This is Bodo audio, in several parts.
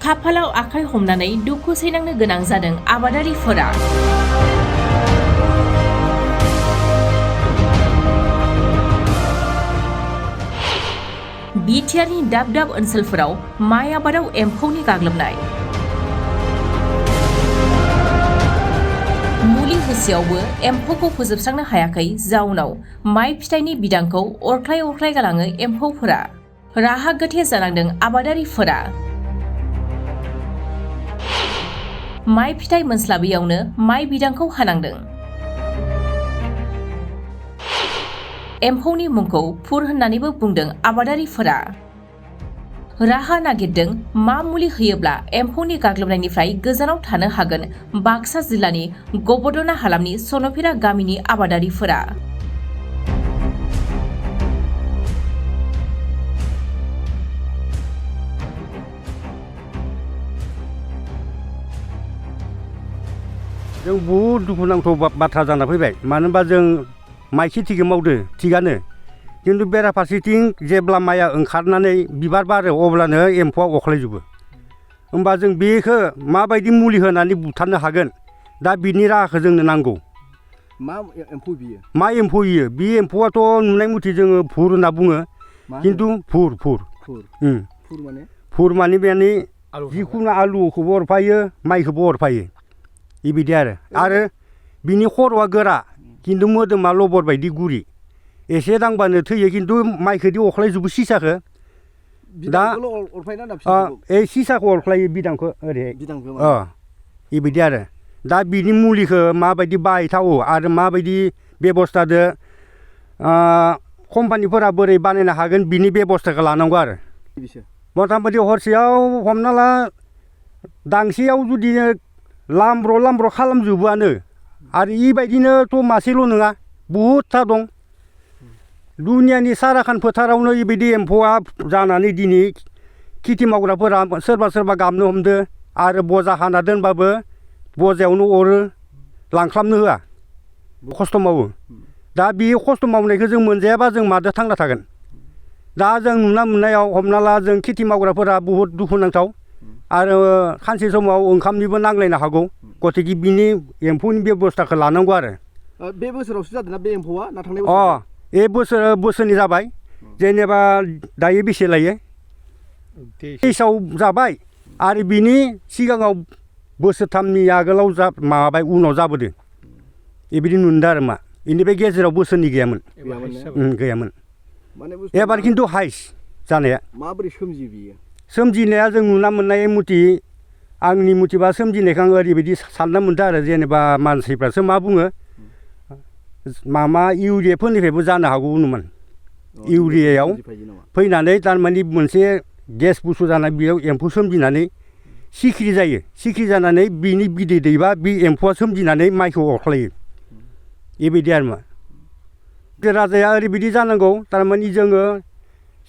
खाफालाव आखाइ हमनानै दुखु सैनांनो गोनां जादों आबादारिफोरा। बिटिआरनि दाब दाब ओनसोलफोराव माइ आबादाव एम्फौनि गाग्लोबनाय। मुलि होसेयावबो एम्फौखौ फोजोबस्रांनो हायाखै, जाउनाव माइ फिथाइनि बिदांखौ अरख्लाय अरख्लाय गालाङो एम्फौफोरा। राहा गोथे जानांदों आबादारिफोरा। माइ फिथाइ मोनस्लाबैयावनो माइ बिदांखौ हानांदों। एम्फौनि मुंखौ फुर होननानैबो बुंदों आबादारिफोरा। राहा नागिरदों मा मुलि होयोब्ला एम्फौनि गाग्लोबनायनिफ्राय गोजानाव थानो हागोन बाक्सा जिल्लानि गबदना हालामनि सनफेरा गामिनि आबादारिफोरा। जों बहुद दुखुनांथाव बाथ्रा जाना फैबाय। मानो होनबा जों माइ खेथिखौ मावदो थिगानो, खिन्थु बेराफारसेथिं जेब्ला माइआ ओंखारनानै बिबार बारो अब्लानो एम्फौआ अख्लायजोबो। होमबा जों बेखौ माबायदि मुलि होनानै बुथारनो हागोन, दा बिनि राहाखौ जोंनो नांगौ। मा एम्फौ बियो? मा एम्फौ इयो? बे एम्फौआथ' नुनाय मथे जोङो फुर होनना बुङो, खिन्थु फुर माने जिखुनु आलुखौबो अरफायो माइखौबो अरफायो बेबायदि आरो बिनि खर'आ गोरा खिन्थु मोदोमा लबर बायदि गुरि, एसे दांबानो थैयो, खिन्थु माइखौदि अख्लायजोबो सिसाखौ। दा सिसाखौ अरख्लायो बिदांखौ ओरैहाय बेबायदि आरो। दा बिनि मुलिखौ माबायदि बाहायथावो आरो माबायदि बेब'स्थादो कम्पानिफोरा बोरै बानायनो हागोन बिनि बेब'स्थाखौ लानांगौ आरो। मथा मथि हरसेयाव हमना ला दांसेयाव जुदि लामब्र' खालामजोबोआनो, आरो बेबायदिनोथ' मासेल' नङा, बहुदथा दं। दुनियानि साराखान फोथारावनो बेबायदि एम्फौआ जानानै दिनै खेथि मावग्राफोरा सोरबा गाबनो हमदो, आरो बजा हाना दोनबाबो बजायावनो अरो, लांख्लाबनो होआ, खस्थ' मावो। दा बे खस्थ' मावनायखौ जों मोनजायाबा जों मादो थांना थागोन? दा जों नुना मोननायाव हमना ला जों खेथि मावग्राफोरा बहुद दुखुनांथाव, आरो सानसे समाव ओंखामनिबो नांलायनो हागौ। गतिके बिनि एम्फौनि बेब'स्थाखौ लानांगौ आरो। बे बोसोरावसो जादोंना बे एम्फौआ ना थांनाय बोसोराव? बोसोरनै जाबाय। जेनेबा दायो बेसे लायो? 23आव जाबाय, आरो बिनि सिगाङाव बोसोरथामनि आगोलाव माबाबाय, उनाव जाबोदों। बेबायदि नुदों आरो मा। बेनिफ्राय गेजेराव बोसोरनै गैयामोन। एबार खिन्थु हाइस जानाया। माबोरै सोमजियो बियो? सोमजिनाया जों नुना मोननाय मथे, आंनि मथेबा सोमजिनायखौ आं ओरैबायदि सानना मोनदों आरो, जेनेबा मानसिफ्रासो मा बुङो, इउरियाफोरनिफ्रायबो जानो हागौ अनुमान। इउरियायाव फैनानै थारमाने मोनसे गेस बुस्थु जानानै बेयाव एम्फौ सोमजिनानै सिखिरि जायो। सिखिरि जानानै बिनि बिदै दैबा बे एम्फौआ सोमजिनानै माइखौ अरख्लायो। बेबायदि आरो मा। राजाया ओरैबायदि जानांगौ, थारमाने जोङो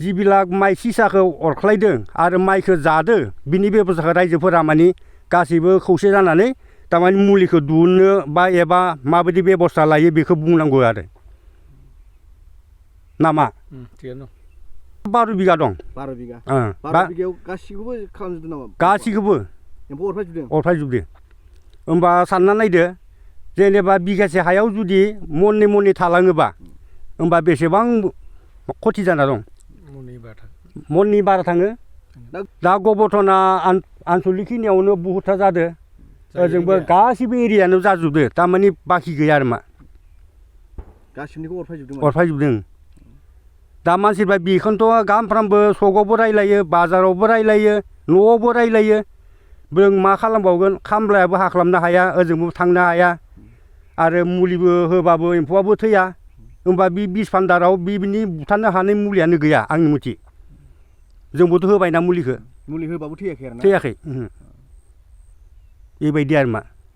जिबिलाक माइ सिसाखौ अरख्लायदों आरो माइखौ जादों, बिनि बेब'स्थाखौ रायजोफोरा माने गासैबो खौसे जानानै थारमाने मुलिखौ दिहुननो बा एबा माबायदि बेब'स्था लायो बेखौ बुंनांगौ आरो। नामा? 12 बिगा दं। 12 बिगा? 12 बिगायाव गासिखौबो खालामजोबदों नामा? गासिखौबो एम्फौ अरफायजोबदों। होमबा सानना नायदो, जेनेबा बिगासे हायाव जुदि मननै थालाङोबा, होमबा बेसेबां खथि जाना दं? मननि बारा थाङो। दा गबथना आनसलिकखिनियावनो बहुदथा जादों। ओजोंबो गासिबो एरियानो जाजोबदो, थारमाने बाखि गैया आरो मा। गासिबनिखौ अरफायजोबदों। दा मानसिफ्रा बेखौनोथ' गामफ्रामबो सगावबो रायलायो, बाजारावबो रायलायो, न'आवबो रायलायो। जों मा खालामबावगोन? खामलायाबो हाख्लाबनो हाया, ओजोंबो थांनो हाया, आरो मुलिबो होबाबो एम्फौआबो थैया। होमबा बे बिस भान्दाराव बिनि बुथारनो हानाय मुलियानो गैया आंनि मथे। जोंबोथ' होबायना मुलिखौ। मुलि होबाबो थैयाखै आरोना? थैयाखै। बेबायदि आरो मा।